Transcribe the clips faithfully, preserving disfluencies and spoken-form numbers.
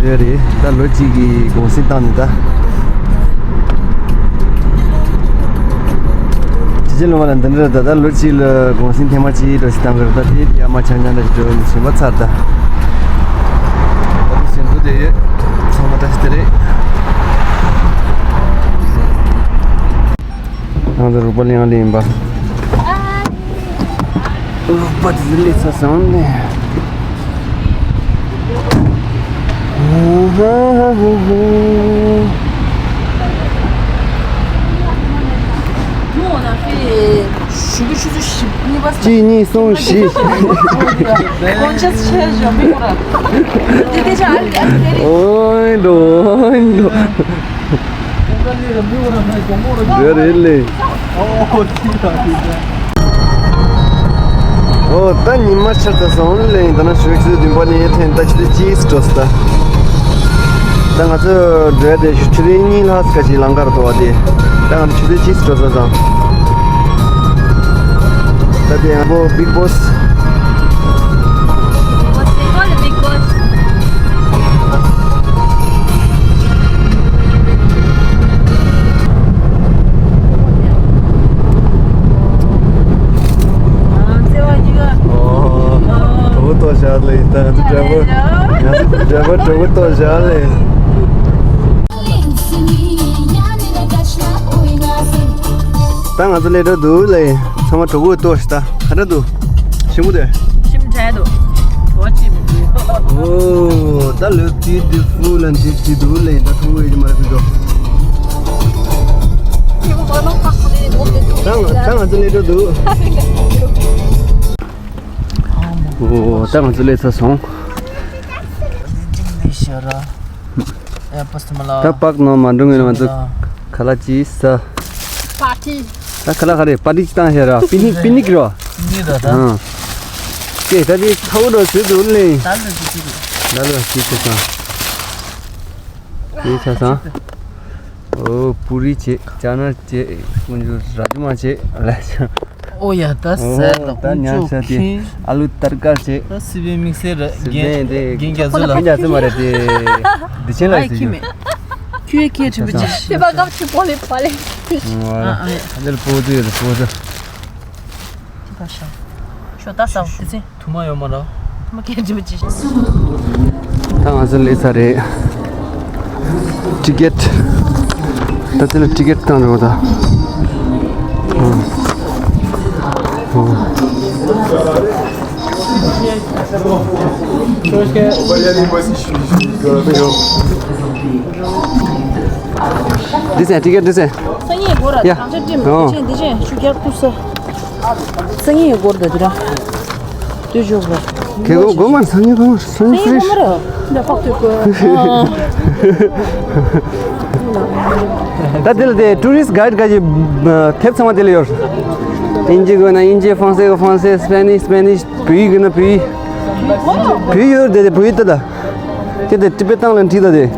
ཡོད་རེད། ད་ལོ་གཅིག་གི་གུང་སེང་བཏང་ནས་ད། ཅི་ཅི་ལོ་མ་ལ་འདི་འདྲ་ད་ད་ལོ་གཅིག་ལ་གུང་སེང་ཐེངས་མ་གཅིག་འགྲོ་ཞིག་བཏང་གི་རེད། ད་དེ་ཡ་མ་ཆང་ཆང་འདྲ་ཞིག་འགྲོ་ཡོད་ནས་ཞིམ་པ་ཚར་ད། ད་དེ་ཞིམ་པོ་དེ་ཡོད། ཚང་མ་བཀྲ་ཤིས་བདེ་ལེགས། ང་ཚོ་རོགས་པ་གླིང་ལ་ཡིན་པ། རོགས་པ་དེ་ཚོ་སླེབས་ཚར་སོང་ནས། Nous, on a fait, euh, je sais plus, je sais plus, je sais pas. གཅིག་གཉིས་གསུམ་བཞི། On just change, on peut pas. T'es déjà allé, allé, allé. ཨོའི་འགྲོ། ཨོའི་འགྲོ། འདྲ་རེད་ལེ། ཨོ་ད་ཉི་མ་ཆར་ད་སོང་ལེ། ད་ན་ཞོགས་ཆུ་ཚོད་བདུན་པ་ནས་ཐོན་ད་ཆུ་ཚོད་གཅིག་འགྲོ་ས་ད། ད་ང་ཚོ་འགྲོ་ཡ་དེ་ཆུ་ཚོད་གཉིས་ལྷག་ཙམ་ཞིག་ལམ་ཁར་འགྲོ་བ་དེ། ད་ང་ཚོ་ཆུ་ཚོད་གཅིག་འགྲོ་ས་སོང་། ད་དེ་ཡང་པོ་Bigg Boss. C'est quoi le Bigg Boss? ཨོ། གྲོགས་པོ་ཏོ་ཞག་ལས་ད་ང་ཚོ་འདྲ་པོ། ང་ཚོ་འདྲ་པོ་གྲོགས་པོ་ཏོ་ཞག་ལས། ད་ང་ཚོ་སླེབས་འགྲོ་འདུག་ལེ། ཚང་མ་གྲོགས་པོ་ཏོ་ཞིག་ད་ག་འདྲ་འདུག་ཞིམ་པོ་དེ། ཞིམ་དྲགས་འདུག་བོ་ཅི་མི་འདུག་ཨོ་ད་ལོ་དུས་དུས་ཧྥུ་ལན་དུས་དུས་འདུག་ལེ། ད་ཐུག་ཡོད་ཀྱི་མ་རེད་ཟེར་འགྲོ། ད་ང་ད་ང་ཚོ་སླེབས་འགྲོ་འདུག་ཨོ་ད་ང་ཚོ་སླེབས་ཚར་སོང་། ད་པག་ནང་མ་འགྲོ་ངེས་ང་ཚོ་ཁ་ལག་ཅིག་ཟ། པར་ཊི། ད་ཁ་ལག་ག་རེ་པར་ཊི་ཅིག་བཏང་ཤག་ར། པི་ནིག་པི་ནིག་རོ། ནི་ར་ད། ཨང་། ཀེ་ད་དེ་ཁ་བོ་རོ་ཟེར་འདུག་ལེ། ད་ལོ་ཅིག་ཅིག་ད་ལོ་ཅིག་ཅིག་སང་། ཡིན་ཆ་སང་། ཨོ་པུ་རི་བྱེད། ཅ་ནར་བྱེད། ཀུན་ཇུ་ར་ཇི་མ་བྱེད་ལ་ཅང་། ཨོ་ཡ་ད་ཟས་ལ་ད་ཉ་ཤ་དེ་ཨ་ལུ་ཏར་ཀར་བྱེད། ད་སི་པན་དམིགས་བསལ་ར། སི་པན་དེ་རྒན་རྒན་རྒྱ་མཚོ་ལ། རྒན་རྒྱ་མཚོ་མ་རེད་དེ། འདི་ཆེན་ལ་ཟེར་རྒྱུ། ཁྱོད་ཁྱེད་ཆུ་བུ་ཅི། དེ་བ་གབ་ཆུ་པོ་ལེ་པ་ལེ། ཨ་ཨ་ཨ་ལེ་པོ་དུ་ཡོད་པོ་དུ། དེ་བ་ཤ། ཤོ་ད་ས་དེ་ཚེ། ཐུ་མ་ཡོད་མ་ར། ཐུ་མ་ཁྱེད་ཆུ་བུ་ཅི། ད་ང་ཚོ་སླེབས་ཚར་རེད། ཊི་ཀེ་ཊི། ད་ཚེ་ལ་ཊི་ཀེ་ཊི་བཏང་འགྲོ་ད། ཨ། ཨ། འདི་ཟེར་ཊི་ཀེ་ཊི་འདི་ཟེར། སང་ཉིན་སྒོར་ཡ། དང་ཆ་ཀྲིམ་ཨོ། འདི་ཆེན་འདི་ཆེན་ཞུ་རྒྱག་ཐུབ་ས། སང་ཉིན་སྒོར་ད་འདི་ར། དུས་འཇོག་ར། ཁེ་གོ་གོ་མར་སང་ཉིན་གོ་མར་སང་ཉིན་སང་ཉིན་གོ་མར་འདི་ཕག་ཐུག་གོ། ད་དེ་ལ་དེ་ཊུ་རི་སི་གའིཌ་ག་ཅི་ཐེབས་ཚང་མ་དེ་ལ་ཡོད། ཨིན་ཇི་གོ་ན་ཨིན་ཇི། ཧྥང་སེ་གོ་ཧྥང་སེ། སི་པེ་ནིཤ་སི་པེ་ནིཤ། བོད་ཡིག་ཡིན་ན་བོད་ཡིག་བོད་ཡིག་ཡོད་དེ་དེ་བོད་ཡིག་ལྟ་ད། དེ་དེ་ཊི་བེ་ཊན་ལ་འཁྲིད་ད་དེ།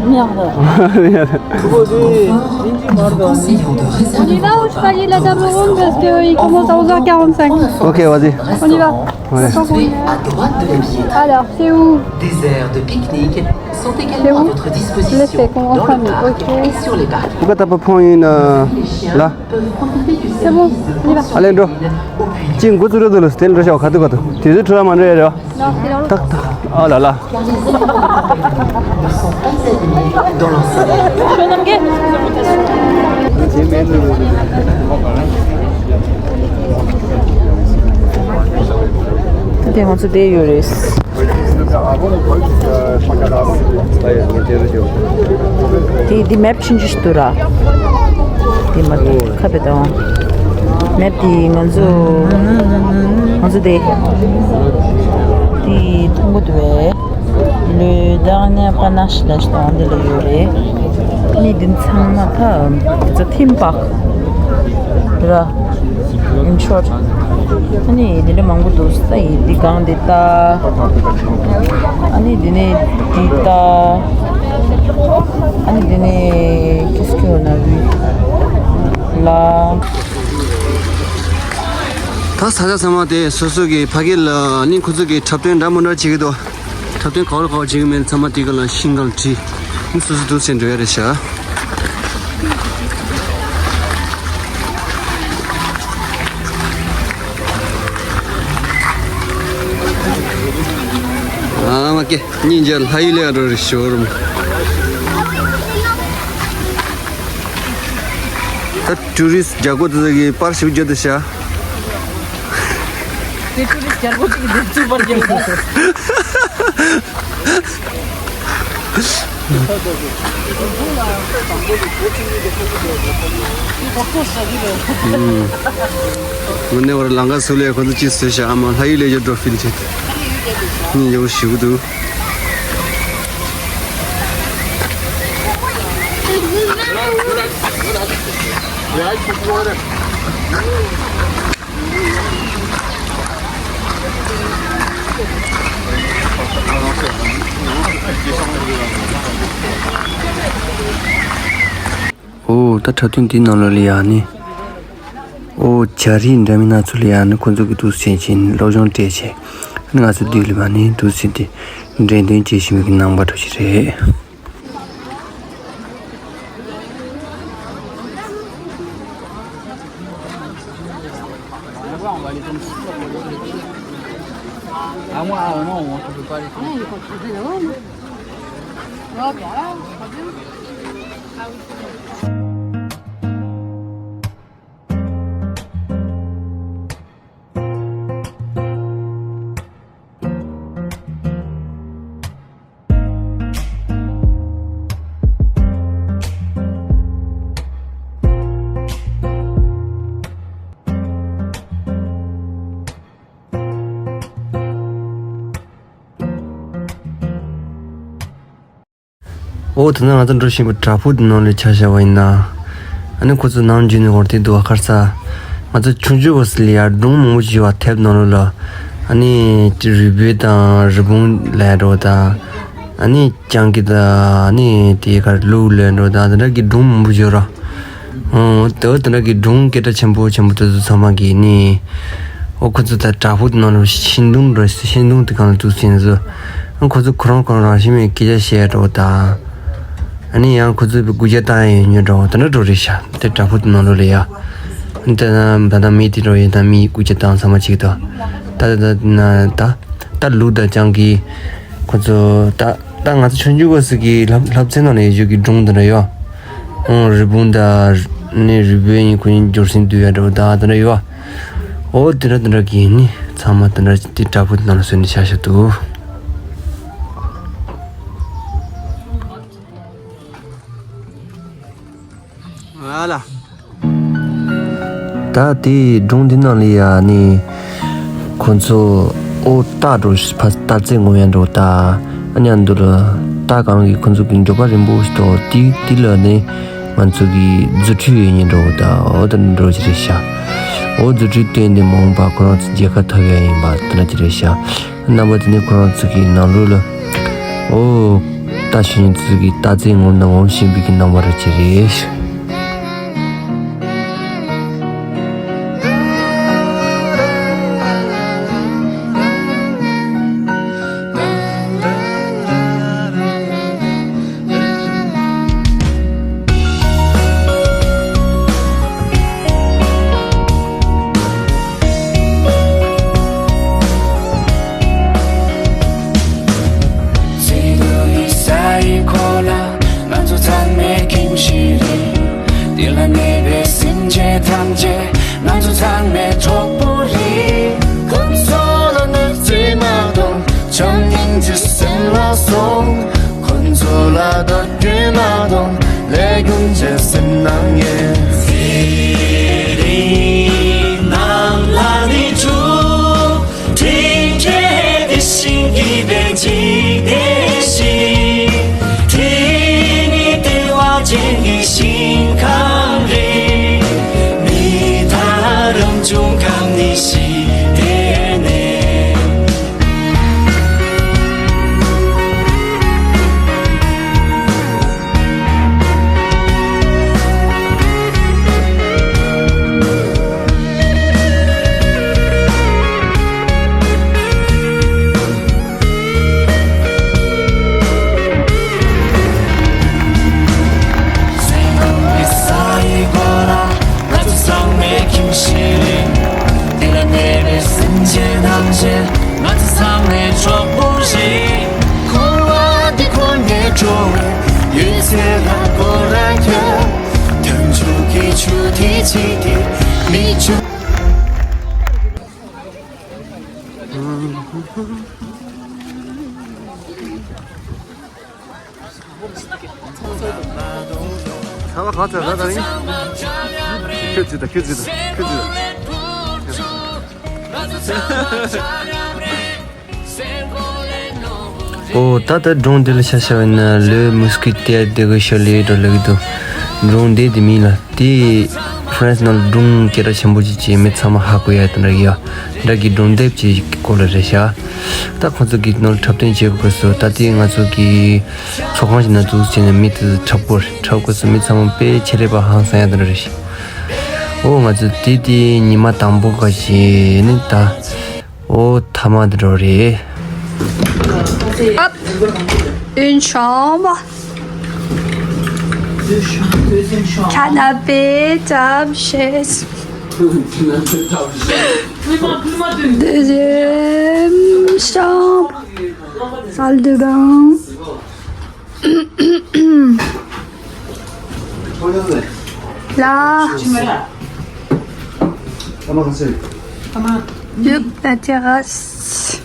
On y va, ou je peux aller là d'abord parce qu'il commence à onze heures quarante-cinq. Ok, vas-y. On y va. Ouais. Attends, on y va. Alors, c'est où? Des aires de pique-nique sont également à votre disposition dans le parc et sur les barrières. Pourquoi t'as pas pris une, euh, là? C'est bon, on y va. Allez, འགྲོ། ཅི་འགོ་ཚུགས་རོགས་འདུག་ལ་སྟེ་འགྲོ་ཤོག་ཁ་ཐུག་ཁ་ཐུག་དེ་ཚོའི་ཁྲོད་ལ་མ་འགྲོ་ཡ་རེད་བ། ཏག་ཏག་ཨ་ལ་ལ། དེ་ང་ཚོ་བསྡད་ཡོད་རེད། དེ་འདི་མེབ་ཆུང་ཆུང་ཞིག་འདུག་ར། དེ་མ་ཁ་བེ་དང་། མེབ་དེ་ང་ཚོ་ང་ཚོ་དེ་དེ་མཐོང་གི་འདུག་བས། Le Dernier Panache ལ་ཞིག་དང་འདི་ལ་ཡོད་རེད། ནི་འདི་ཚང་མ་ད་it's a theme park ར། In short. ཨ་ནི་དེ་འདྲ་མང་པོ་འདུག་ས་ཡི་འདི་སྒང་འདི་ལྟ། ཨ་ནི་འདི་ནས་འདི་ལྟ། ཨ་ནི་འདི་ནས་qu'est-ce qu'on a vu là. ད་ས་ཆ་ཚང་མ་དེ་སོ་སོ་གི་ཕ་གི་ལ་ནི་ཁོ་ཚོ་གི་འཁྲབ་སྟོན་འདྲ་མི་འདྲ་བྱེད་ཀྱི་འདུག་ད་དོན་ག་བར་ག་བར་བྱེད་ཀྱི་མེད། ཚང་མ་དེ་ག་ལ་ཤིང་གང་བྲིས། ཨ་ནི་སོ་སོ་འདུག་སེ་འགྲོ་ཡ་རེད་ཤག་ཨ་མ་ཀེ་སྙིང་རྗེ། ལྷ་ཡུལ་ལ་འགྲོ་རེད་ཤོར། ད་ཊུ་རི་སི་རྒྱལ་སྒོ་དེ་ཚོ་གིས་པར་ཞིག་བརྒྱབ་འདུག་ཤག་དེ་ཊུ་རི་སི་རྒྱལ་སྒོ་ཅིག་གི་འདུག་ཚུལ་པར་རྒྱབ་འདུག་དངོས་གནས་བར་ལམ་ཁ་ཟུར་ལ་ཁོ་ཚོ་ཅིག་བཟོས་ཤག་ཨ་མ་ལྷ་ཡུལ་ལ་ཡོད་འགྲོ་ཕིལ་བྱེད། སྙིང་རྗེ་པོ་ཞེ་པོ་འདུག་ཨོ། ད་འཁྲབ་སྟོན་འདི་ནང་ལོགས་ལ་ཡ་ནི། ཨོ། བྱ་རིགས་འདྲ་མིན་སྣ་ཚོགས་ལ་ཡ་ནི་ཁོ་ཚོ་གིས་འདུག་སེ་བྱས་བྱས་ནས་སློབ་སྦྱོང་སྤྲད་བྱས། ཨ་ནི་ང་ཚོ་འདི་ལ་ཡ་ནི་འདུག་སེ་དེ་འགྲེམས་སྟོན་བྱེད་བཞིན་པའི་གི་རྣམ་པ་འདྲ་ཞིག་རེད། ཨོ། དེ་ན་ང་ཚོ་འགྲོ་བཞིན་པའི་བྲག་ཕུག་དེ་ནང་ལ་ཆ་བཞག་པ་ཡིན་ན། ཨ་ནི་ཁོ་ཚོ་ནང་འཛུལ་ནས་འོར་དེ་འདུག་ཨ། ཁར་ས། ང་ཚོ་ཆུང་ཆུང་བ་སི་ལ་ཡ་སྒྲུང་མང་པོ་ཞིག་ཡོད་པ། དེབ་ནང་ལོགས་ལ། ཨ་ནི་རུས་སྦལ་དང་རི་བོང་ལབ་འགྲོ་དང་། ཨ་ནི་སྤྱང་ཀི་དང་། ཨ་ནི་དེ་གར་ལུག་ལབ་འགྲོ་དང་། དེ་འདྲ་གི་སྒྲུང་མང་པོ་ཡོད་ར། ཨོ། དེ་དེ་འདྲ་གི་སྒྲུང་སྐད་གྲགས་ཆེན་པོ་ཆེན་པོ་དེ་ཚོ་ཚང་མ་གི་ནི། ཨོ། ཁོ་ཚོ་ད་བྲག་ཕུག་དེ་ནང་ལ་ཤིང་སྡོང་རེད། ཤིང་སྡོང་དེ་གང་ལ་འདུག་སེ་བྱས་ནས་ཨ། ཁོ་ཚོ་ཁོ་རང་ཁོ་རང་རང་བཞིན་མེད་སྐད་ཆ་བཤད་འགྲོ་དང་། ཨ་ནི་ཡང་ཁོ་ཚོས་སྒུག་རྒྱག་བཏང་ཡ་ཡོད་འགྲོ་དེ་འདྲ་འགྲོ་རེད་ཤག་དེ་བྲག་ཕུག་དེ་ནང་ལོགས་ལ་ཡ། ཨ་ནི་ད་ད་ད་མི་དེ་འགྲོ་ཡོད་དང་། མི་སྒུག་རྒྱག་བཏང་ཚང་མ་གཅིག་དང་། ད་ད་ད་ད་ད་ལུག་དང་སྤྱང་ཀི། ཁོ་ཚོ་ད་ད་ང་ཚོ་ཆུང་ཆུང་བ་སི་གི་ལྷ་ལྷ་བཙན་ནང་ལ་ཡོད་རྒྱུ་གི་སྒྲུང་དེ་འདྲ་ཡོད། ཨང་། རི་བོང་དང་ནི་རུས་སྦལ་ཡིན། ཁོ་གཉིས་འབྱོར་སེང་འདུས་ཡ་འདྲ་བོ་དང་དེ་འདྲ་ཡོད། ཨོ། དེ་འདྲ་དེ་འདྲ་གི་ནི་ཚང་མ་དེ་འདྲ་དེ་བྲག་ཕུག་ནང་ལ་བཟོས་ནས་བཞག་བཞག་འདུག་ཨ་ལ། ད་དེའི་སྒྲུང་འདི་ནང་ལ་ཡ་ནི་ཁོ་ཚོ་ཨོ་རྟ་འགྲོ་ཕ་རྟ་རྩེད་ངོམ་ཡ་འགྲོ་ད། ཨ་ནི་ཨ་འདུ་ལ་རྟ་གང་གི་ཁོ་ཚོ་གི་འགྱོད་པ་རིང་པོ་ཞིག་འགྲོ་དེ་དེ་ལ་ནི་ང་ཚོ་གི་རྫུ་འཕྲུལ་ཡོད་ཉེན་འགྲོ་ད། ཨོ་ད་འགྲོ་ཅི་རེད་ཤག་ཨོ་རྫུ་འཕྲུལ་བཏོན་ཏེ་མ་འོངས་པ་ཁོ་རང་ཚོ་མཇལ་ཁ་ཐོབ་ཡ་ཡིན་པ་དེ་ལ་ཅི་རེད་ཤག་རྣམ་པ་དེ་ནི་ཁོ་རང་ཚོ་གི་ནང་ལོགས་ལ། ཨོ། རྟ་ཞོན་ཚུལ་གྱི་རྟ་རྩེད་ངོམ་དང་ངོམ་བཞིན་པའི་གི་རྣམ་པ་རེ་ཅིག་རེད། སི་ཏུ་ནི་ས་ཡི་འཁོར་ལ་ང་ཚོ་ཚང་མའི་ཁྱིམ་གཞིས་རེད། འདི་ལ་གནས་པའི་སེམས་ཅན་ཐམས་ཅད་ང་ཚོ་ཚང་མའི་གྲོགས་པོ་རེད། ཁོང་ཚོ་ལ་གནོད་འཚེ་མ་གཏོང་། བྱམས་སྙིང་རྗེ་སེམས་ལ་སོང་། ཁོང་ཚོ་ལ་དོ་གུས་མ་གཏོང་། ལས་རྒྱུ་འབྲས་སེམས་ནང་ངེས། དེ་རིང་ནང་ལ་ནི་ཆུ། དེ་འདྲའི་དེ་བཞིན་གྱི་དཔེ་ཅིག་དེ་བཞིན། དེ་ནི་བདེ་བ་ཅན་གྱི་ཞིང་ཁམས་རེད། མི་དང་རང་བྱུང་ཁམས་ནི་ཞི་བདེ་གནས། ཁྱེད་ནང་བཞིན་ང་ཚོ་ཚང་མའི་གྲོགས་པོ་རེད། འཁོར་བ་འདི་འཁོར་ནས་འགྲོ་བའི་ཡུལ་ཚེ་ལ་སྐོར་ར་ཡོད། དོན་ཆུང་གི་ཆུ་ཐིགས་གཅིག་དེ་མི་ཆུང་། ཚ་བ་ག་ཚ་ར་ད་རིང་། ཁྱོད་ཅི་ད་ཁྱོད་ཅི་ད་ཁྱོད་ཅི་ད། ཨོ་ད་ལྟ་སྒྲུང་འདི་ལ་ཆ་བཞག་པ་ཡིན་ན་ལོས་མུ་སི་ཀི་ཏེར་དེ་གི་ཤོ་ལེ་འགྲོ་ལེ་གི་འདུག་སྒྲུང་འདི་དེ་མིན་ལ་དེ་ཧྥ་རན་སི་ནང་ལ་སྒྲུང་སྐད་གྲགས་ཆེན་པོ་ཅིག་བྱས་མི་ཚང་མ་ཧ་གོ་ཡ་དེ་འདྲ་གི་ཡ་འདྲ་གི་སྒྲུང་དེབ་ཅིག་གི་སྐོར་ལ་རེད་ཤག་ད་ཁོང་ཚོ་གི་ནང་ལ་འཁྲབ་སྟོན་བྱེད་དགོས་སོ། ད་དེ་ང་ཚོ་གི་ཚོགས་ཁང་ཞིག་ན་འཛུགས་བྱས་ནས་མི་དེ་ཚོ་འཁྲབ་དགོས་རེད། འཁྲབ་དགོས་སོ། མི་ཚང་མ་དཔེ་ཆེ་རེད་པ་ཧང་སང་ཡ་དེ་འདྲ་རེད་ཤག་ཨོ་ང་ཚོ་དེ་དེ་ཉི་མ་དང་པོ་ག་ཞིག་ནི་ད། ཨོ་ཐ་མ་འདི་འགྲོ་རེད། Hop, une chambre. Canapé, table, chaise. Deuxième chambre. Salle de bain. Là. Yup, la terrasse.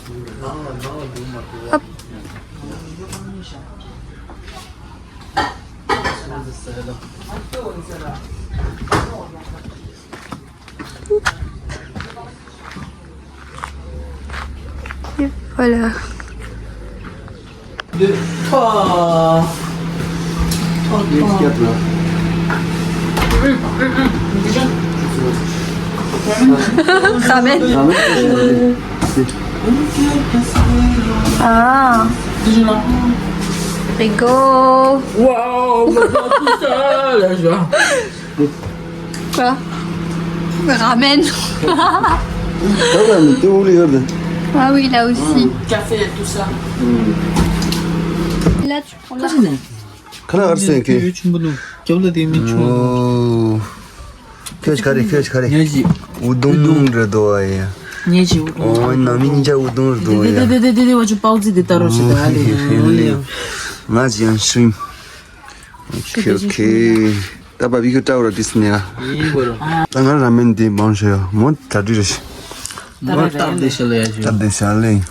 Hop. Et voilà. Deux, trois. Trois, trois. Ramen. Ah. Frigo. Waouh, on va faire tout ça, là, je vois. Quoi? Ramen. Ah oui, là aussi. Café et tout ça. Là, tu prends là. ཁ་ལག་ཨར་སེ་ཁེ། ཁྱོད་ཆུང་པོ་འདུག་རྒྱབ་ལ་དེ་མི་ཆུང་བ་འདུག་ཁྱོད་ག་རེ་ཁྱོད་ག་རེ། ཉལ་གྱི། ཨུ་དུང་འདྲ་འདུག་ཨ་ཡ། ཉལ་གྱི་ཨུ་དུང་། ཨོ་ནང་མི་གཉིས་ཆ་ཨུ་དུང་འདྲ་འདུག་ཨ་ཡ། དེ་དེ་དེ་དེ་དེ་བ་ཆུ་པའོ་ཙི་དེ་ལྟ་རོགས་ཞེས་ད་ཨ་ལེ་ཨ་ལེ། ང་ཅི་ཡང་ཤུན། ཁྱོད་ཁྱོད་ཁྱོད་ད་བ་བི་ཁྱོད་ཀྲའོ་ར་ཏིས་ནེ་ཨ། ད་ང་ར་མེན་དེ་མང་ཤོས་ཡ་མོ་ད་དྲི་རེ་ཤི། ད་ར་ད་ར་ད་དེ་ཤ་ལེ་ཡ་ཞུ། ད་དེ་ཤ་ལེ།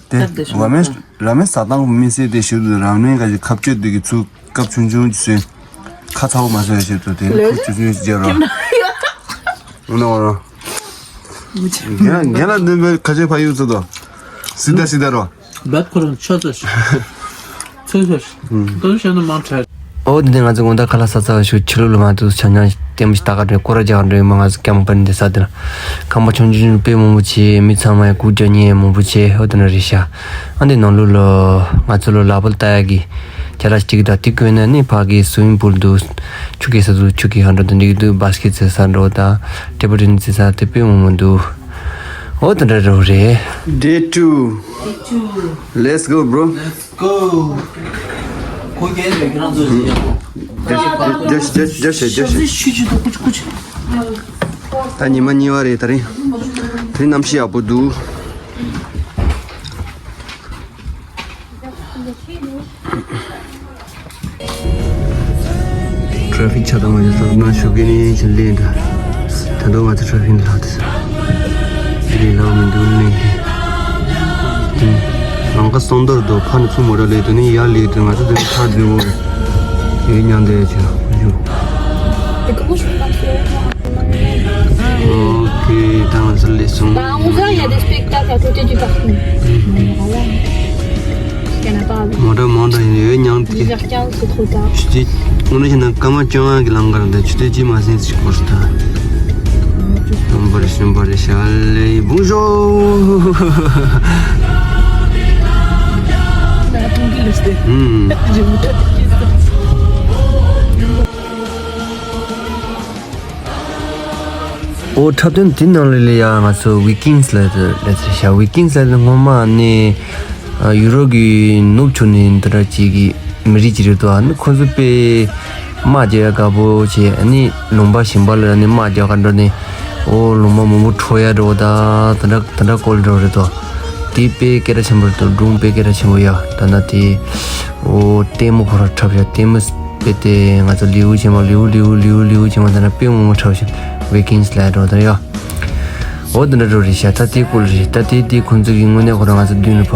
དེ་ར་མེན་ར་མེན་ཟ་སྟངས་མི་སྲིད་དེ་ཞུ་དུས་ར་མེན་ག་ཞིག་ཁབ་གཅོད་དེ་གི་ཚུགས་ཀབ་ཆུང་ཆུང་ཞིག་ཟོས། ཁ་ཚ་བོ་མ་ཟོས་ཞེས་དུ་དེ་ནི་ཁུ་ཆུང་ཆུང་ཞིག་རྒྱབ་ར། འོ་ན་འོ་ར། རྒན་རྒན་ལ་འདོན་པའི་ཁ་ཆེ་ཕ་ཡུལ་ཚོ་དོ། སི་ད་སི་ད་རོ། བད་ཁོ་རང་ཆོས་ཚོ་ཞིག་ཚོས་ཚོ་ཞིག་དོན་བཤད་ན་མང་ཁྲལ། ཨོ་དེ་ནས་ང་ཚོ་དགོང་དག་ཁ་ལག་ཟ་ཚར་བ་ཞུ་ཕྱི་ལོགས་ལ་མ་འདུག་ཆ་ཉག་ལྟད་མོ་ཞིག་ལྟ་ག་འགྲོ། སྐོར་ར་རྒྱག་ག་འགྲོ་ཡིན་པ། ང་ཚོ་ཀེམ་པ་འདི་ས་དེ་ལ་ཁང་པ་ཆུང་ཆུང་དཔེ་མང་པོ་བྱས། མི་ཚང་མ་ཡང་སྒུག་རྒྱག་མཁན་མང་པོ་བྱས། ཨོ་དེ་འདྲ་རེད་ཤག་ཨ་འདི་ནང་ལོགས་ལ་ང་ཚོ་ལོ་ལ་བོལ་ལྟ་ཡག་གི་རྒྱ་ར་གཅིག་དང་དེ་གོན་ན་ནི་ཕ་གི་སུ་མིང་པུལ་འདུག་ཆུ་རྐྱལ་ས་འདུག་ཆུ་རྐྱལ་ཧ་འགྲོ་དང་འགྲིག་འདུག་བྷ་སི་ཀེ་ཊི་རྩེ་ས་འགྲོ་དང་ཊེ་བལ་ཊེ་ནི་སི་རྩེ་ས་དེ་དཔེ་མང་པོ་འདུག་ཨོ་དེ་འདྲ་རོ་རེད། Day two. Let's go, bro. Go. ཁོ་རྒྱལ་ཡོད་ཁྱེད་རང་ཚོ་ཞིག་ཡག་པོ། རྒྱལ་ཞིག་རྒྱལ་ཞིག་རྒྱལ་ཞིག་རྒྱལ་ཞིག་ཆུ་ཆུ་དང་ཀུ་ཆུ་ཀུ་ཆུ། ད་ཉི་མ་གཉིས་པ་རེད་ད་རིང་། དེ་རིང་གནམ་གཤིས་ཡག་པོ་འདུག་ཊེ་ཕིག་ཆགས་སྡང་མ་བྱེད་ཐབས་ན་ཞུ་གི་ནི་ཕྱིན་ལས་འདྲ། ད་དུང་ང་ཚོ་ཊེ་ཕིག་ལྷག་དེ་ས། དེ་རིང་ལྷག་མི་འདུག་ནི་དེ། དེ་ནི་ལམ་ཁ་སོང་དོར་དུ་ཕ་ནི་ཚུར་མོ་ར་ལས་དུ་ནི་ཡར་ལས་དུ་ང་ཚོ་དེ་ནི་ཁར་འཛུལ་འོ་རེད། ཡོད་མྱང་དེ་ཆེ་ཞུ། ཨོ་ཁེ་ད་ང་ཚོ་ལས་སོང་། Bah, à onze heures, il y a des spectacles à côté du parking. Voilà. Parce qu'il y en a pas. མོ་ཊ་མང་དྲགས་ཡིན་ཡོད་མྱང་དེ། Dix heures quinze, c'est trop tard. ཆུ་ཚོད་དངོས་གནས་བྱས་ན་སྐར་མ་བཅོ་ལྔ་གི་ལམ་ཁ་རེད་འདུག་ཆུ་ཚོད་གཅིག་མ་ཟིན་ཅིག་འགོར་སོང་ད། ཨོམ་བྷ་རེ་ཤམ་བྷ་རེ་ཤ་ལེ་བུང་ཞོ། ཨུམ། ཨོ་འཁྲབ་སྟོན་དེ་ནང་ལ་ལ་ཡ་ང་ཚོ་ཝི་ཀིང་སི་ལ་ལ་ཚེ་ཤ་ཝི་ཀིང་སི་ལ་སྔོན་མ་ནས་ཡུ་རོབ་ཀྱི་ནུབ་ཕྱོགས་ནས་འདི་འདྲ་ཅིག་གི་མི་རིགས་ཅིག་རེད་དོ། ཨ་ནི་ཁོ་ཚོ་དཔེ་དམག་རྒྱག་ཡ་དགའ་པོ་བྱས། ཨ་ནི་ལུང་པ་གཞན་པ་ལ་ཨ་ནི་དམག་རྒྱག་ག་འགྲོ་ནས་ ཨོ་ལུང་མ་མང་པོ་འཕྲོ་ཡ་འགྲོ་ད་དེ་འདྲ་དེ་འདྲ་སྐོར་འགྲོ་རེད་དོ། དེ་དཔེ་སྐད་གྲགས་ཆེན་པོ་རེད་དོ། སྒྲུང་དཔེ་སྐད་གྲགས་ཆེན་པོ་ཡ། ད་ན་དེ་ཨོ་ལྟད་མོ་ཁོ་རང་འཁྲབ་ཡ། ལྟད་མོ་དཔེ་དེ་ང་ཚོ་ལེའུ་ཆེན་མོ་ལེའུ་ལེའུ་ལེའུ་ལེའུ་ཆེན་མོ་དེ་འདྲ་དཔེ་མང་པོ་འཁྲབ་ཤག Vikings ལ་འགྲོ་དེ་ཡ། ཨོ་དེ་འདྲ་འགྲོ་རེད་ཤག་ད་དེ་སྐོར་རེད། ད་དེ་དེ་ཁོང་ཚོ་གི་དངོས་གནས་ཁོ་རང་ང་ཚོ་མདུན་ལ་ཕ་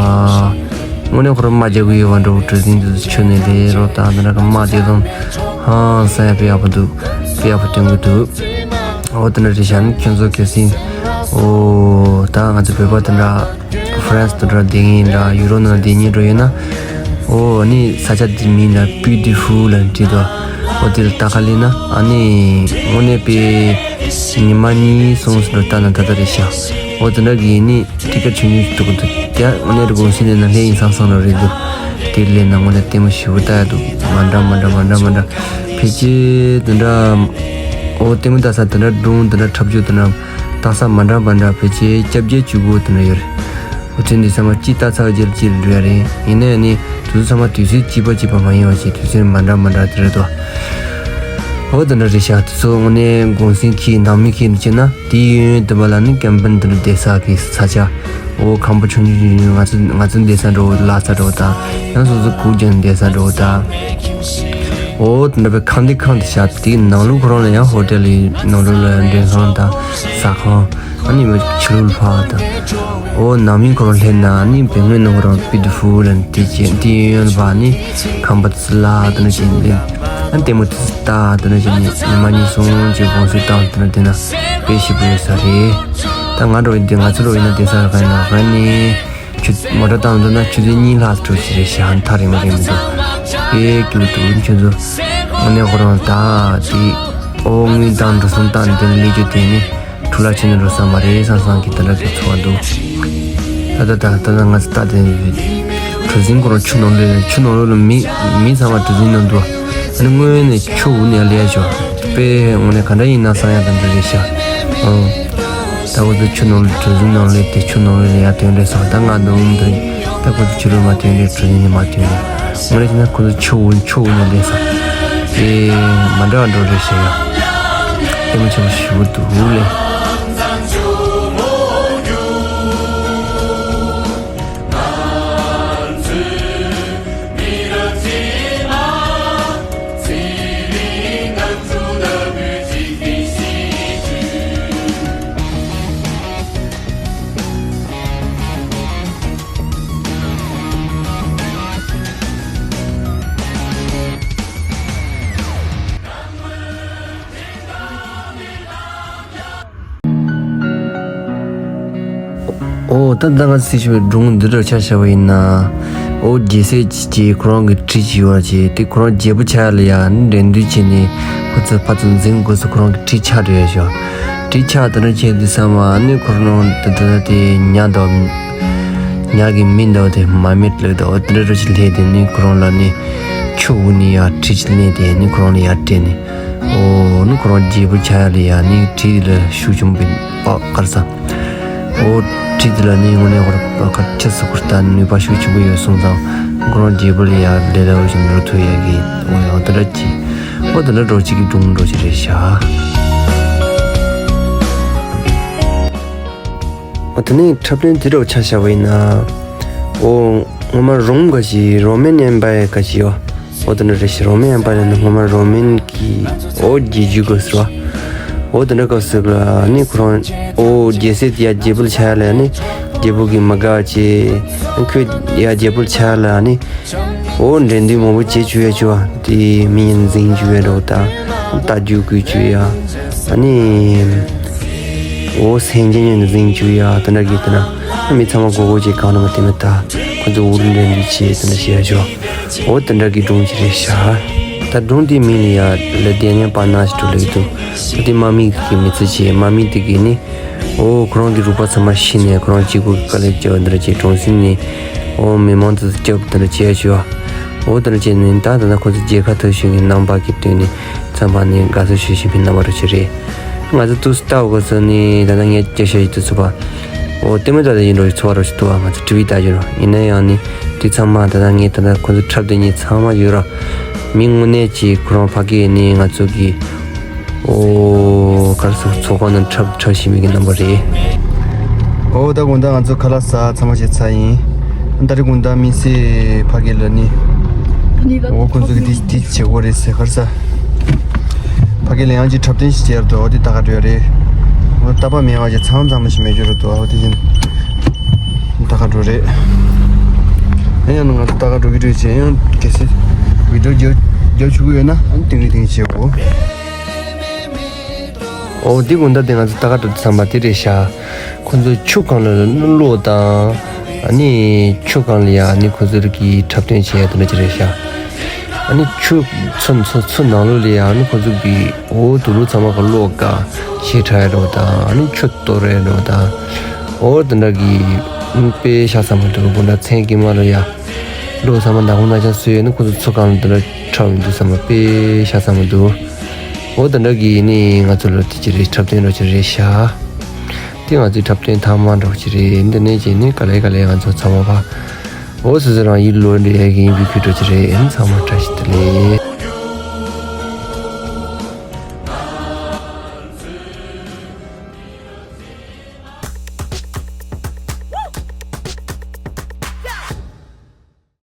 དངོས་གནས་ཁོ་རང་དམག་རྒྱག་གི་ཡོད་པ་འདྲ་བོ། གྲུ་གཟིངས་དེ་ཚོ་ཆུ་ནས་ལས་རོ་དང་དེ་འདྲ་གི་དམག་དེ་དང་ཧང་སང་ཡ་དཔེ་ཡག་པོ་འདུག་དཔེ་ཡག་པོ་སྟོན་གི་འདུག་ཨོ་དེ་འདྲ་རེད་ཤག་ནི་ཁྱོད་ཚོ་གལ་སྲིད་ཨོ་ད་ང་ཚོ་བོད་པ་དེ་འདྲ་ཧྥ་རན་སི་དེ་འདྲ་བསྡད་མཁན་འདྲ་ཡུ་རོབ་ནང་བསྡད་མཁན་འདྲ་ཡོད་ན། ཨོ་ནི་ས་ཆ་དེ་མིང་ལ་Beautiful ལབ་བྲིས་འདུག་ཨོ་དེ་ལ་ལྟ་ག་སླེབས་ན་ཨ་ནི་དངོས་གནས་དཔེ་ཉི་མ་གཉིས་གསུམ་ཙམ་འགྲོ་ལྟ་ན་ད་ལྟ་རེད་ཤག་ཨོ་དེ་འདྲ་གི་ནི་ཊི་ཀེ་ཊི་ཆུང་ཆུང་ཞིག་འདུག་གི་འདུག་དེ་དངོས་གནས་རི་གོང་སིན་ནས་ན་ལྷས་ཡིན་སང་སང་ལ་རེད་འདུག་དེ་ལས་ན་དངོས་གནས་ལྟད་མོ་ཞེ་པོ་ལྟ་ཡ་འདུག་མ་འདྲ་མ་འདྲ་མ་འདྲ་མ་འདྲ་ཕལ་ཆེར་དེ་འདྲ། ཨོ་ལྟད་མོ་ལྟ་ས་དེ་འདྲ་སྒྲུང་དེ་འདྲ་འཁྲབ་རྒྱུ་དེ་འདྲ་ལྟ་ས་མ་འདྲ་མ་འདྲ་ཕལ་ཆེར་བརྒྱ་བརྒྱད་ཅུ་དགུ་དེ་འདྲ་ཡོད་རེད། ཨོ་དེ་འདི་ཚང་མ་གཅིག་ལྟ་ཚར་རྗེས་གཅིག་ལ་འགྲོ་ཡ་རེད། ཡིན་ན་ཡང་ནི་དུས་ཚོད་ཚང་མ་དུས་ཚོད་གཅིག་པ་གཅིག་པ་མ་ཡིན་པ་ཞིག་དུས་ཚོད་མ་འདྲ་མ་འདྲ་དེ་རེད་དོ། ཨོ་དེ་འདྲ་རེད་ཤག་དུས་ཚོད་དངོས་གནས་གུང་སེང་ཁྱི་ནང་མི་ཁྱི་འདྲ་བྱས་ན། དེའི་གཡས་གཡོན་དེ་པ་ལ་ནི་ཀེམ་པིང་དེ་འདྲ་བསྡད་ས་གི་ས་ཆ། ཨོ་ཁང་པ་ཆུང་ཆུང་ཆུང་ཆུང་ང་ཚོ་ང་ཚོ་བསྡད་ས་འགྲོ་ལ་ས་འགྲོ་དང་། ཡང་སོ་སོ་གུག་ཀྱང་བསྡད་ས་འགྲོ་དང་། ཨོ་དེ་འདྲ་པའི་ཁང་དེ་ཁང་དེ་ཤག་དེའི་ནང་ལོགས་ཁོ་རང་ལ་ཡང་ཧོ་ཊེལ་ནང་ལོགས་ལ་མགྲོན་ཁང་དང་ཟ་ཁང་། ཨ་ནི་མི་ཕྱི་ལོགས་ཕ་དང་། ཨོ་ནང་མི་ཁོ་རང་སླེབས་ན་ནི་བེད་མེད་ནང་ཁོ་རང་པི་ཏི་ཧྥུ་ལ་དེ་བྱས་དེའི་གཡས་གཡོན་ལ་ཕ་ནི་ཁང་པ། ལ་དེ་འདྲ་བྱས་ནས་ཨ་ལྟད་མོ་དེ་ལྟ་དེ་འདྲ་བྱས་ནས་ཉི་མ་གཉིས་གསུམ་གྱི་དགོང་ཟས་བཏང་དེ་འདྲ་བསྡད་ན་དཔེ་ཞེ་པོ་ཡོད་ས་རེད། ད་ང་འདྲ་བོ་ཡིན་དུས་ང་ཚོ་འདྲ་བོ་ཡིན་ན་བསྡད་ས་ག་ཡིན་ན་ག་ནས་ཆུ་མོ་ཊ་བཏང་འདུག་ན་ཆུ་ཚོད་གཉིས་ལྷག་འགྲོ་གི་རེད་ཤག་ཐག་རིང་མོ་རེད་མི་འདུག་དཔེ་སྐྱིད་པོ་འདུག་ཁྱོད་ཚོ་དངོས་གནས་ཁོ་རང་ད་དེ་ཨོ་དངུལ་བཏང་འགྲོ་སོང་བཏང་དེ་འདྲ་སླེབས་རྒྱུ་དེ་ནི། འཕྲུལ་ལ་ཕྱིན་ནས་འགྲོ་ས་མ་རེད་བསམ་བསམ་གྱི་དེ་འདྲ་གི་ཚོར་བ་འདུག་ད་ད་ད་ད་ད་ང་ཚོ་ལྟ་དེ་གྲུ་གཟིངས་ཁོ་རང་ཆུ་ནང་ལོགས་ཆུ་ནང་ལོགས་ལ་མི་མི་ཚང་མ་གྲུ་གཟིངས་ནང་འདུག་ཨ་ནི་སྔོན་ནས་ཆུ་འུར་ནས་ལས་ཤོག་དཔེ་དངོས་གནས་ག་འདྲ་ཡིན་ན་བསམ་ཡ་དང་འདྲ་རེད་ཤག་ཨང་། ད་འུ་ཚོ་ཆུ་ནང་གྲུ་གཟིངས་ནང་ལོགས་དེ་ཆུ་ནང་ལོགས་ལ་ཡར་ཐོན་རེད་བསམ། ད་ང་འདུག་འདུག་ད་ཁོ་ཚོ་ཕྱི་ལོགས་མ་ཐོན་རེད། གྲུ་གཟིངས་ནས་མ་ཐོན་རེད། ངོ་ལ་བྱས་ན་ཁོ་ཚོ་ཆུ་འུར་ཆུ་འུར་ནས་ལས་ས། དེ་མ་འདྲ་བ་འགྲོ་རེད་ཤག་ཡ། ལྟད་མོ་ཆེན་པོ་ཞེ་པོ་འདུག་ལེ། ཨོ་ད་ལྟ་ང་ཚོས་ཤེས་པའི་སྒྲུང་འདི་འདྲ་ཆ་བཞག་པ་ཡིན་ན། ཨོ་རྒྱལ་སྲས་ཀྱི་ཁོ་རང་གི་གྲས་ཅིག་ཡོད་པ་ཅིག་དེ་ཁོ་རང་རྒྱལ་པོ་ཆགས་ཡ་ལ་ཡ་ནི་འགྲན་བསྡུར་བྱས་ནས་ཁོ་ཚོ་ཕར་ཚུར་འཛིང་དགོས་ས། ཁོ་རང་གི་གྲས་ཆགས་འགྲོ་ཡ་ཤོག་གྲས་ཆགས་དེ་འདྲ་བྱས་དུས་ཙམ་པ་ནི་ཁོ་རང་དེ་ད་ལྟ་དེ་ཉ་འདྲ་བོ། ཉ་གི་མིང་འདྲ་བོ་དེ་མར་མེད་ལབ་འདྲ་བོ་དེ་འདྲ་འདྲ་ཞིག་སླེབས་དེ་ནི་ཁོ་རང་ལ་ནི་ཆུ་འུར་ནས་ཡར་གྲས་ཅིག་སླེབས་དེ་ནི་ཁོ་རང་ལ་ཡར་སྤྲད་ནས། ཨོ་ནི་ཁོ་རང་རྒྱལ་པོ་ཆགས་ཡ་ལ་ཡ་ནི་གྲས་དེ་ལ་ཤུགས་ཆེན་པོ་བ་དཀར་ས། ཨོ་གྲས་དེ་ལ་ནི་དངོས་གནས་ཁོ་རང་བ་དཀར་ཆེ་སུ་ཁུར་ལྟ་ནུས་པ་ཤུགས་ཆེན་པོ་ཡོད་སོང་ཙང་ཁོ་རང་རྒྱལ་པོ་ལ་ཡ་ལས་སླ་བོ་ཞིག་འགྲོ་ཐུབ་ཡ་གི་ཨོ་ཡང་དེ་འདྲ་གྱིས། ཨོ་དེ་འདྲ་འགྲོ་གཅིག་གི་སྒྲུང་འགྲོ་གཅིག་རེད་ཤག་ཨོ་དེ་ནས་འཁྲབ་སྟོན་དེ་འདྲ་ཆ་བཞག་པ་ཡིན་ན། ཨོ་སྔོན་མ་རོམ་ག་ཞིག་རོ་མན་ཨེམ་པ་ཡར་ག་ཞིག་ཡོད། ཨོ་དེ་འདྲ་རེད་ཤག་རོ་མན་ཨེམ་པ་ཡར་ནི་སྔོན་མ་རོ་མན་གྱི་ཨོ་རྒྱལ་རྒྱུད་སྐབས་སུ་རེད་བ། ཨོ་དེ་འདྲ་སྐབས་སུ་ལ་ནི་ཁོ་རང་ཨོ་རྒྱལ་སྲས་དེ་ཡར་རྒྱལ་པོ་ཆགས་ཡ་ལ་ནི་རྒྱལ་པོ་གིས་མི་དགའ་བྱས། ཁོས་ཡར་རྒྱལ་པོ་ཆགས་ཡ་ལ་ནི་ཨོ་འགྲན་བསྡུར་མང་པོ་བྱེད་བཅུག་ཡ་བཅུག་བ། དེ་མི་ཡིན་འཛིང་བཅུག་ཡ་འདྲ་བོ་དང་རྟ་རྒྱུག་བཀོལ་བཅུག་ཡ། ཨ་ནི་ཨོ་སེམས་ཅན་ཡིན་འཛིང་བཅུག་ཡ་དེ་འདྲ་གི་དེ་ན་མི་ཚང་མ་མགོ་སྐོར་བྱས་གང་ན་མ་དེ་མི་ད་ཁོ་ཚོ་འུར་འགྲན་བསྡུར་བྱས་དེ་འདྲ་བྱེད་ཡ་བཅུག་བ། ཨོ་དེ་འདྲ་གི་སྒྲུང་ཅིག་རེད་ཤག་ད་སྒྲུང་དེའི་མིང་ལ་ཡ་ལ་དེ་ནས་པ་ན་ཞིག་འགྲོ་ལེགས་འདུག་ད་དེ་དམག་མི་གི་མི་ཚེ་བྱས་དམག་མི་དེ་གིས་ནི། ཨོ་ཁོ་རང་གི་རུས་པ་ཚང་མ་ཤི་ནས་ཁོ་རང་གཅིག་པུ་གི་དཀའ་ལས་བརྒྱབ་འདི་འདྲ་བྱས་གྲོངས་ཟིན་ནས། ཨོ་མི་མང་དེ་ཚོ་སྐྱོབ་འདི་འདྲ་བྱས་བྱས་བ། ཨོ་འདི་འདྲ་བྱས་ནས་ད་ད་ལྟ་ཁོ་ཚོ་རྒྱལ་ཁ་ཐོབ་ཤིང་གི་རྣམ་པ་གི་སྟོན་ནས་ཚང་མ་ནས་དགའ་བསུ་ཞུ་བཞིན་པའི་རྣམ་པ་འདྲ་ཅིག་རེད། ང་ཚོ་ཏུ་སི་ལྟ་བུ་ག་ཚོད་ནས་ད་ལྟ་ངས་སྐད་ཆ་ཞུ་དུས་ཚོད་པ། ཨོ་ལྟད་མོ་ལྟ་དེ་ཡིན་འགྲོ་ཞིག་ཚོར་བ་འདྲ་ཞིག་འདུག་བ། ང་ཚོ་ཊི་ཝི་ལྟ་རྒྱུ་རོ་ཡིན་ན་ཡང་ནི་དེ་ཚང་མ་ད་ལྟ་ངས་ད་ལྟ་ཁོ་ཚོ་འཁྲབ་སྟོན་མཁན་ཚང་མ་ཡོད་ར། མི་དངོས་གནས་ཀྱི་ཁོ་རང་ཕ་གི་ནས་ང་ཚོ་གི་ཨོ། གར་སོགས་ཚོགས་ཁང་ནང་འཁྲབ་འཁྲབ་བཞིན་པའི་གི་རྣམ་པ་རེད། ཨོ་ད་དགོང་དག་ང་ཚོ་ཁ་ལག་ཟ་ཚང་མ་བྱས་ཚར་ཡིན། ད་རེས་དགོང་དག་མི་སེ་ཕ་གི་ལ་ནི། ཨོ་ཁོང་ཚོ་གི་དེ་དེ་བྱེད་སྒོ་རེད་ཟེར་གར་ས། ཕ་གི་ལ་ཡང་ཅིག་འཁྲབ་སྟོན་ཞིག་བྱས་ར་འདུག་ཨོ་དེ་ད་ག་འགྲོ་ཡ་རེད། ཨོ་རྟག་པ་མེད་པ་ཅིག་ཚང་ཚང་མ་ཞིག་མེད་རྒྱུ་ར་འདུག་ཨོ་དེ་བཞིན། ད་ག་འགྲོ་རེད། ཨ་ཡང་ན་ང་ཚོ་ད་ག་འགྲོ་གི་འགྲོ་བྱས་ཡང་གལ་སྲིད་བི་ཌིའོ་རྒྱབ་རྒྱབ་ཆོག་གི་ཡོད་ན་ཨ་ནི་ཏིང་རི་ཏིང་བྱེད་དགོས། ཨོ་འདི་དགོང་དག་དེ་ང་ཚོ་ད་ག་འགྲོ་བསམ་པ་དེ་རེད་ཤག་ཁོ་ཚོ་ཆུ་སྒང་ལ་གློག་དང་། ཨ་ནི་ཆུ་སྒང་ལ་ཡ་ཨ་ནི་ཁོ་ཚོ་གི་འཁྲབ་སྟོན་བྱེད་ཡ་དེ་འདྲ་ཅིག་རེད་ཤག་ཨ་ནི་ཆུ་ཚོ་ཚོ་ཚོ་ནང་ལོགས་ལ་ཡ་ཨ་ནི་ཁོ་ཚོ་གི་འོ་དུ་ལུ་ཚང་མ་ག་གློག་ག་ཞེ་དྲག་ཡ་འགྲོ་དང་ཨ་ནི་ཆུ་གཏོར་ཡ་འགྲོ་དང་། འོ་དེ་འདྲ་གི་དཔེ་ཤ་ཚ་མ་འདུག་དགོང་དག་མཚན་དཀྱིལ་མ་ལ་ཡ། གློག་ཚང་མ་མདང་དགོང་ནང་ཆ་སོས་ནི་ཁོ་ཚོ་ཚོ་གང་ལ་འདི་འདྲ་འཁྲབ་མི་འདུག་བསམ་པ་དཔེ་ཤ་ཚ་མ་འདུག་འོ་དེ་འདྲ་གི་ནི་ང་ཚོ་ལ་དེ་ཅི་རེད་འཁྲབ་སྟོན་འགྲོ་ཅི་རེད་ཤག་དེ་ང་ཚོའི་འཁྲབ་སྟོན་ཐ་མ་འགྲོ་ཅི་རེད། འདི་ནས་ཅི་ནི་ག་ལེ་ག་ལེ་ང་ཚོ་ཚང་མ་ཕ། འོ་སོ་སོ་རང་ཡིད་ལོ་འདྲེ་ཡ་གི་ཡིན་པའི་ཁུལ་འགྲོ་ཅི་རེད། ཚང་མ་བཀྲ་ཤིས་བདེ་ལེགས།